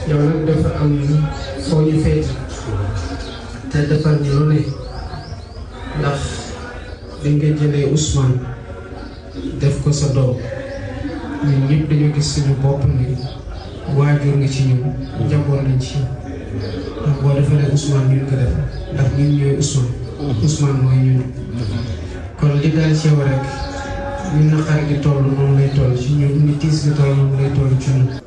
yow nag dafa am foo ñu féete te defar ñu lu ne ndax di nga jëlee Ousmane def ko sa doom ñun ñëpp dañu gis suñu bopp ni waajur nga ci ñun njaboot nañ ci ndax boo defalee Ousmane ñun ko def ndax ñun ñooy Ousmane mooy ñun kon li daal ci yow rek ñu naqar gi toll noonu lay toll ci ñun ñu tiis gi toll noonu lay toll ci ñun